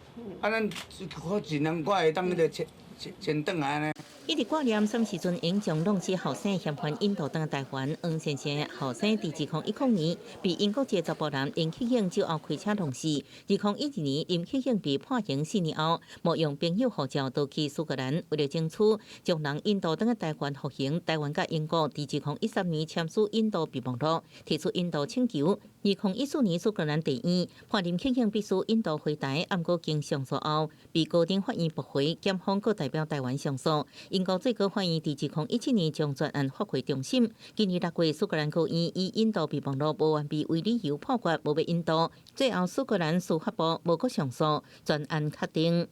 啊，咱好盡量我會當彼个簽簽簽轉來按呢。一直掛念什時陣會將弄死後生嫌犯引渡轉台灣，黃先生後生佇2010年被英國籍查埔人林克勇酒後開車撞死。2012年林克勇被判刑4年後，冒用朋友護照逃去蘇格蘭，為著爭取將人引渡轉台灣服刑。台灣佮英國佇2013年簽署引渡備忘錄，提出引渡請求。2014年蘇格蘭地院判林克勇必須引渡回台，毋過經上訴後，被高等法院駁回，檢方閣代表台灣上訴。英國最高法院佇2017年將全案發回重審。今年6月，蘇格蘭高院以引渡備忘錄無完備為理由判決無欲引渡，最後蘇格蘭司法部無閣上訴，全案確定。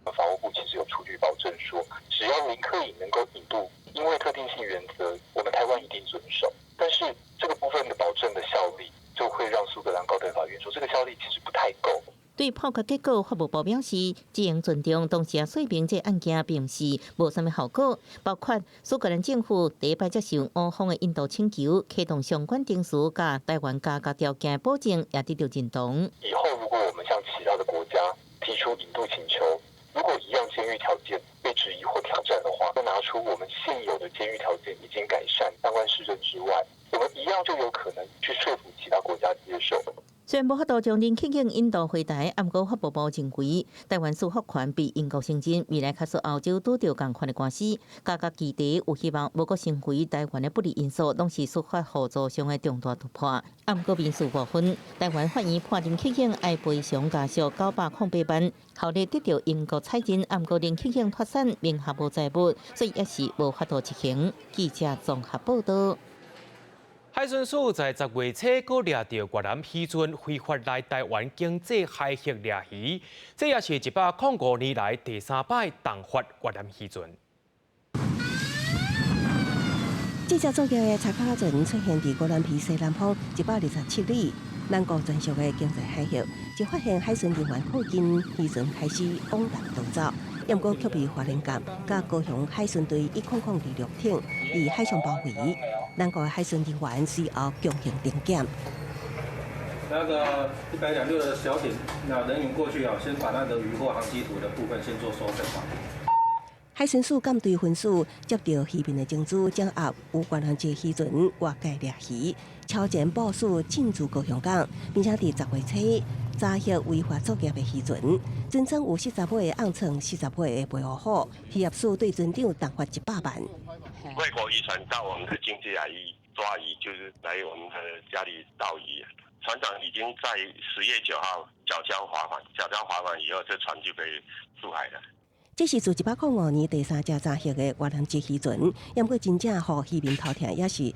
法務部其實有出具保證書，只要林克穎能夠引渡，因為特定性原則，我們台灣一定遵守。但是這個部分的保證的效力，就會讓蘇格蘭高等法院說，這個效力其實不太夠。對判決結果，法務部表示，只用尊重當時說明這案件並毋是無啥物效果，包括蘇格蘭政府第一擺接受烏方的引渡請求，啟動相關程序，佮台灣加價條件保證也得到認同。以後如果我們向其他的國家提出引渡請求，如果一樣監獄條件被質疑或挑戰的話，就拿出我們現有的監獄條件已經改善相關事證之外，我們一樣就有可能去說服其他國家接受。雖然無法度將林克勇引渡回台，毋過法務部認為台灣司法權被英國承認，未來假使歐洲拄著仝款的官司，加價基地有希望無閣成為台灣的不利因素，攏是司法合作上的重大突破。毋過民事部分，台灣法院判林克勇愛賠償家屬908萬，後來得到英國採認，毋過林克勇脫產，名下無財物，所以也是無法度執行。記者綜合報道。海巡署在10月初閣掠著越南漁船非法來台灣經濟海域掠魚，這也是105年來第三擺重罰越南漁船。這隻作業的柴卡船出現佇宜蘭皮西南方127里，咱國專屬的經濟海域，就發現海巡人員靠近漁船開始往南逃走，毋過卻被花蓮艦佮高雄海巡隊1002陸艇佇海上包圍。咱國海巡人員隨後強行臨檢。那個126的小艇，那人員過去啊，先把那個漁獲航跡圖的部分先做收整。海巡署艦隊分署接到漁民的情資，掌握有越南籍漁船越界掠魚，超前部署進駐高雄港，並且佇10月初查獲違法作業的漁船，船艙有40尾的甕床、40尾的白鼯虎，漁業署對船長重罰100萬。外國漁船到我們的經濟海域抓魚，就是來我們的家裡盜魚。船長已經在10月9號繳交罰款，繳交罰款以後，這船就可以出海了。這是自105年第三隻查獲的越南籍漁船，毋過真正予漁民頭疼，也是越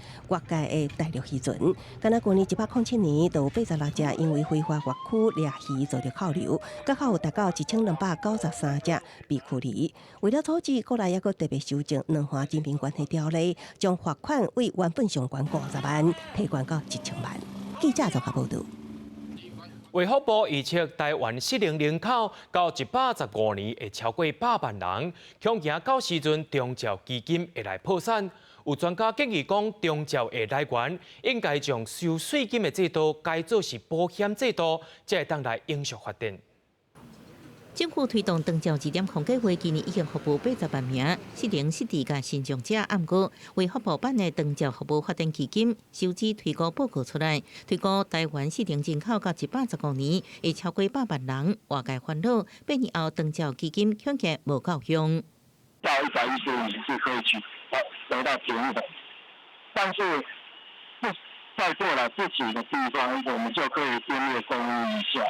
界的大陸漁船。敢若舊年107年，就有86隻因為非法越區掠魚遭著扣留，閣較有達到1293隻被驅離。為了阻止，國內猶閣特別修正兩岸人民關係條例，將罰款為原本上懸50萬提懸到1000萬。記者綜合報導。衛福部預測，台灣適齡人口到115年會超過100萬人，恐驚到時陣長照基金會來破產。有專家建議講，長照的來源應該將收稅金的制度改做是保險制度，才會當來永續發展。政府推動長照2.0計劃，今年已經服務80萬名失能失智佮身障者。毋過，衛福部頒的長照服務發展基金收支推估報告出來，推估台灣失能人口到115年會超過100萬人，外界煩惱8年後長照基金恐驚無夠用。到115年是可以去得到平衡，但是不再過了這幾個地方，我們就可以編列公益一下。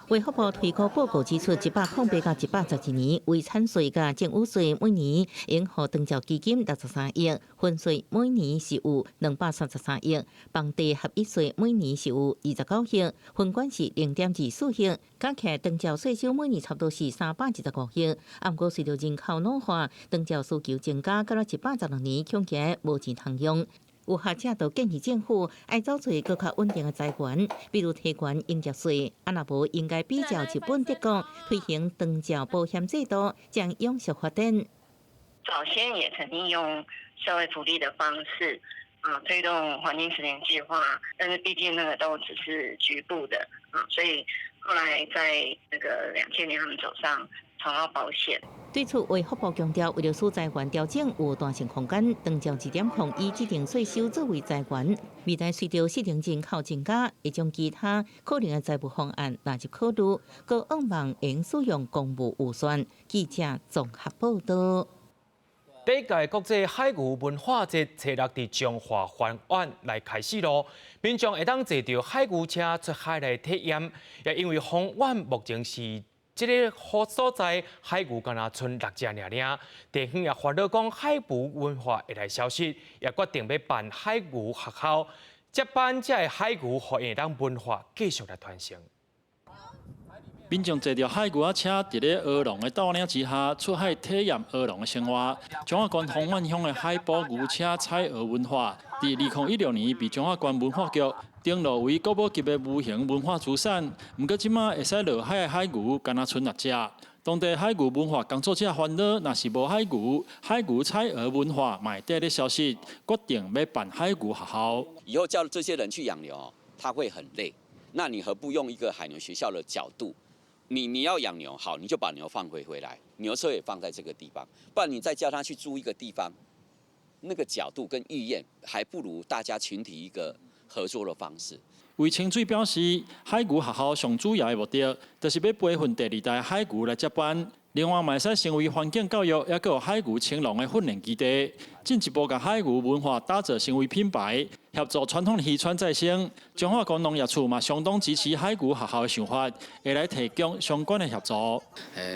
衛福部推估報告指出，108到112年，遺產稅佮贈與稅每年應予長照基金63億，分稅每年是有233億，房地合一稅每年是有29億，分管是0.24億，加起來長照稅收每年差不多是325億。毋過隨著人口老化，長照需求增加，到了116年恐驚無錢通用。有學者就建議政府愛找出閣較穩定的財源，比如提懸營業稅，啊若無應該比照日本、德國推行長照保險制度，將永續發展。早先也曾經用社會福利的方式啊推動黃金十年計劃，但是畢竟那個都只是局部的啊，所以後來在那個2000年，他們走上長照保險。對此，衛福部強調，為了使財源調整有彈性空間，長照2.0以指定稅收作為財源。未來隨著失能人口增加，會將其他可能的財務方案納入考慮，閣向望會使用公務預算。記者綜合報道。第一屆國際海牛文化節，初六佇彰化帆灣來開始囉。民眾會當坐著海牛車出海來體驗，也因為帆灣目前是這个好所在，海牛敢若賰六隻爾爾。地方也煩惱講海牛文化會來消失，也決定欲辦海牛學校，接班這个海牛，予𪜶會當文化繼續來傳承。民眾坐著海牛仔車，佇咧蚵農的帶領之下，出海體驗蚵農的生活。彰化縣豐原鄉的海埔牛車採蚵文化，佇2016年被彰化縣文化局登錄為國寶級的無形文化資產。毋過這馬會使落海的海牛，干焦賰六隻。當地海牛文化工作者煩惱，若是無海牛，海牛採蚵文化嘛會綴咧消失，決定欲辦海牛學校。以後叫這些人去養牛，他會很累。那你何不用一個海牛學校的角度？你要養牛，好，你就把牛放回來，牛車也放在這個地方，不然你再叫他去租一個地方，那個角度跟意願，還不如大家群體一個合作的方式。魏清水表示，海牛學校上主要的目的，就是欲培訓第二代海牛來接班。另外，嘛會使成為環境教育，抑閣有海牛青農的訓練基地，進一步共海牛文化打造成為品牌，協助傳統漁村再生。彰化縣農業處嘛相當支持海牛學校的想法，會來提供相關的協助。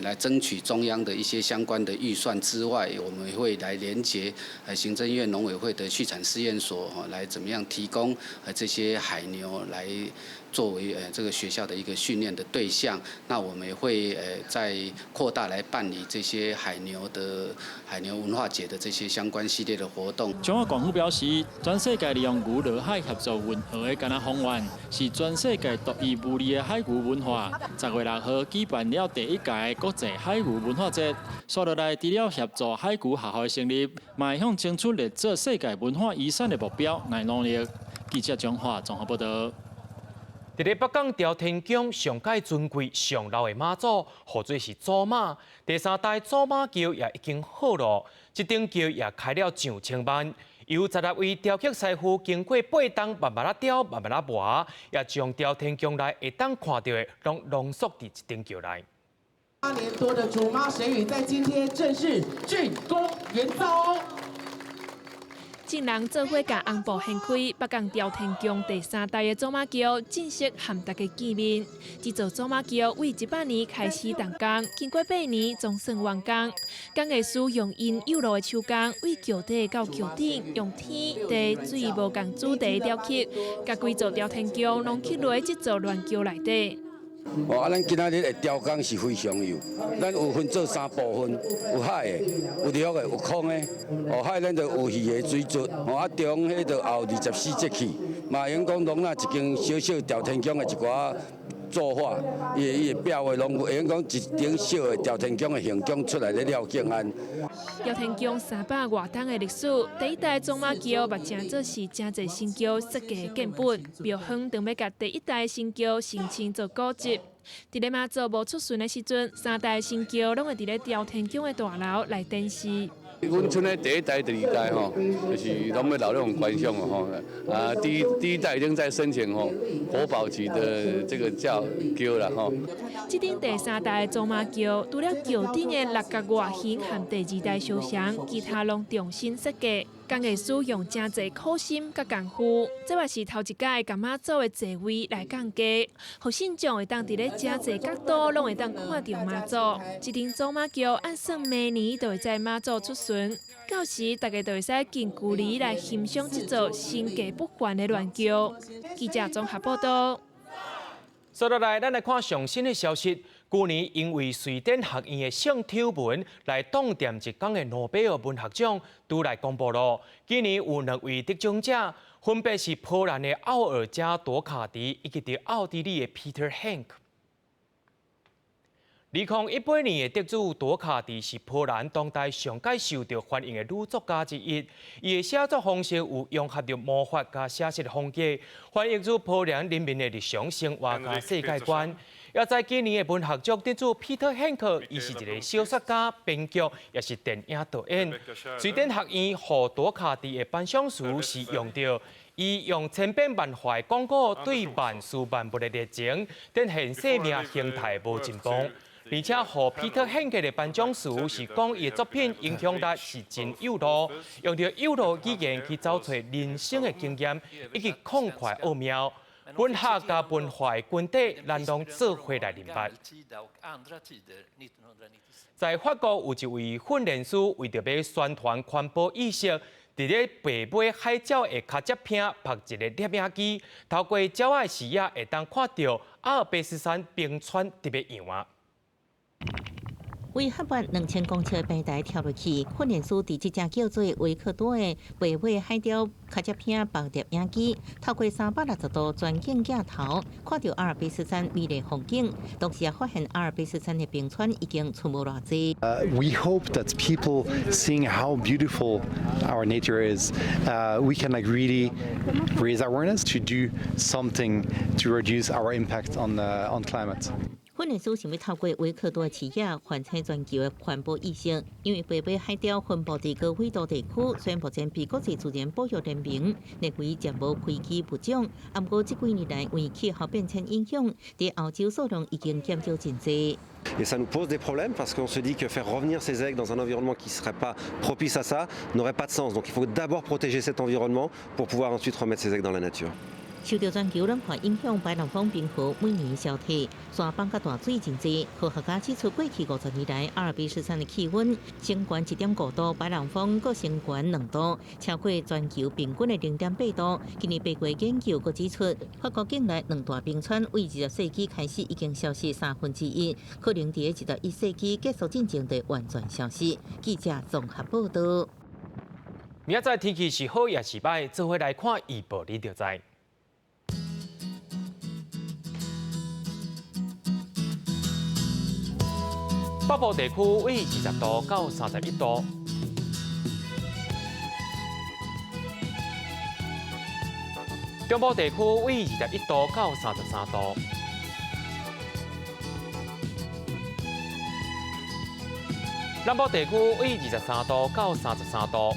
來爭取中央的一些相關的預算之外，我們會來連結行政院農委會的畜產試驗所，來怎麼樣提供這些海牛來作為這個學校的一個訓練的對象。那我們也會再擴大來辦理這些海牛的海牛文化節的這些相關系列的活動。彰化縣府表示，全世界利用牛落海協助運蚵的干焦豐原，是全世界獨一無二的海牛文化。10月6號舉辦了第一屆國際海牛文化節，紲落來除了協助海牛學校的成立，嘛會向爭取列做世界文化遺產的目標來努力。記者彰化綜合報道。佇咧北港朝天宮上蓋尊貴上老的媽祖，號做是祖媽。第三代祖媽轎也已經好囉，這頂轎也開了上千萬。由16位雕刻師傅經過8冬慢慢仔雕、慢慢仔磨，也將朝天宮內會當看著的，攏濃縮佇這頂轎內。 8年多的主媽神輿在今天正式竣工圓造。眾人做伙共紅布掀開，北港朝天宮第三代的祖媽轎正式和大家見面。這座祖媽轎對100年開始動工，經過8年總算完工。工藝師用𪜶幼老的手工，對轎底到轎頂，用天地水無仝主題雕刻，共規座朝天宮攏刻落這座鸞轎內底。哦，啊，咱今仔日的雕工是非常幼，咱有分做三部分，有海的，有陸的，有空的。哦，海咱就有魚的水質，哦，啊中彼就後24節氣，嘛用講攏若一間小小朝天宮的一寡做法，伊伊的壁畫攏有，會用講一頂小的朝天宮的形象出來咧了敬安。朝天宮300外冬的歷史，第一代祖媽轎嘛成做是誠濟新轎設計的根本。廟方當欲共第一代神轎申請做古蹟。佇咧媽祖無出巡的時陣，三代神轎攏會佇咧朝天宮的大樓來展示。阮村的第一代、第二代吼，就是攏欲留咧予觀賞吼。啊，第一代已經在申請吼國寶級的這個轎轎啦吼。這頂第三代的祖媽轎，除了轎頂的六角外形和第二代相像，其他攏重新設計。工藝師用誠濟苦心佮功夫，這嘛是頭一擺共媽祖的座位來降低，予信眾會當佇咧誠濟角度攏會當看著媽祖。這頂祖媽轎按算明年就會載媽祖出巡，到時大家就會使近距離來欣賞這座身價不凡的鸞轎。記者綜合報道。接落來，咱來看上新的消息。去年因為瑞典學院的聖丑文來當掂一工的諾貝爾文學獎，拄來公布囉。今年有兩位得獎者，分別是波蘭的奧爾加朵卡迪以及佇奧地利的 Peter Handke。2018年的得主朵卡迪是波蘭當代上蓋受著歡迎的女作家之一。伊的寫作方式有融合著魔法佮寫實的風格，反映出波蘭人民的日常生活佮世界觀。也在今年的文學獎得主 Peter Handke，伊是一个小說家、編劇，也是電影導演。瑞典學院予朵卡迪的頒獎詞是用著伊用千變萬化的廣告對萬事萬物的熱情，展現生命形態無盡步。而且，予 Peter Handke 的頒獎詞是講伊的作品影響力是真幼路，用著幼路語言去找揣人生的經驗以及曠快奧妙。文學佮文化的根底，咱攏做伙來認捌。在法國有一位訓練師，為著欲宣傳環保意識，佇咧白尾海鳥的跤跡坪拍一个攝影機，透過鳥仔的視野，會當看著阿爾卑斯山冰川特別樣啊。為海拔2000公尺的平台跳落去，訓練師佇這隻叫做維克多的白尾海鵰跤跡坪拍攝影機，透過360度全景鏡頭，看著阿爾卑斯山美麗風景，同時也發現阿爾卑斯山的冰川已經賰無偌濟。 We hope that people seeing how beautiful our nature is, we can like really raise awareness to do something to reduce our impact on climate. 訓練師想欲透過維克多的視野，喚醒全球的環保意識。因為白尾海鵰分布佇高緯度地區，雖然目前被國際自然保育聯盟列為暫無危機物種，毋過這幾年來，因為氣候變遷影響，佇歐洲數量已經減少真濟。 Et ça nous pose des problèmes parce qu'on se dit que faire revenir ces aigles dans un environnement qui ne serait pas propice à ça n'aurait pas de sens. Donc il faut d'abord protéger cet environnement pour pouvoir ensuite remettre ces aigles dans la nature. 受著全球暖化影響，白朗峰冰河每年消退，山崩佮大水真濟。科學家指出，過去50年來，阿爾卑斯山的氣溫升懸1.5度，白朗峰閣升懸2度，超過全球平均的0.8度。今年八月研究閣指出，法國境內兩大冰川為20世紀開始已經消失1/3，可能佇21世紀結束進前就完全消失。記者綜合報道。明仔載天氣是好抑是䆀，做伙來看預報，你就知。北部地區為20度到31度，中部地區為21度到33度，南部地區為23度到33度，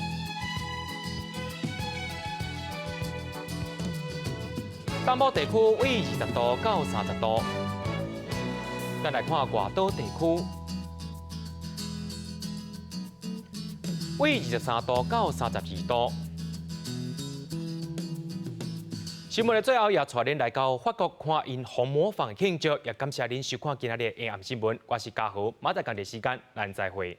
東部地區為20度到30度。咱來看外島地區。為23度到32度。新聞的最後，也帶恁來到法國看𪜶紅磨坊的慶祝，也感謝恁收看今仔日的下暗新聞。我是嘉豪，明仔載仝一時間，咱再會。。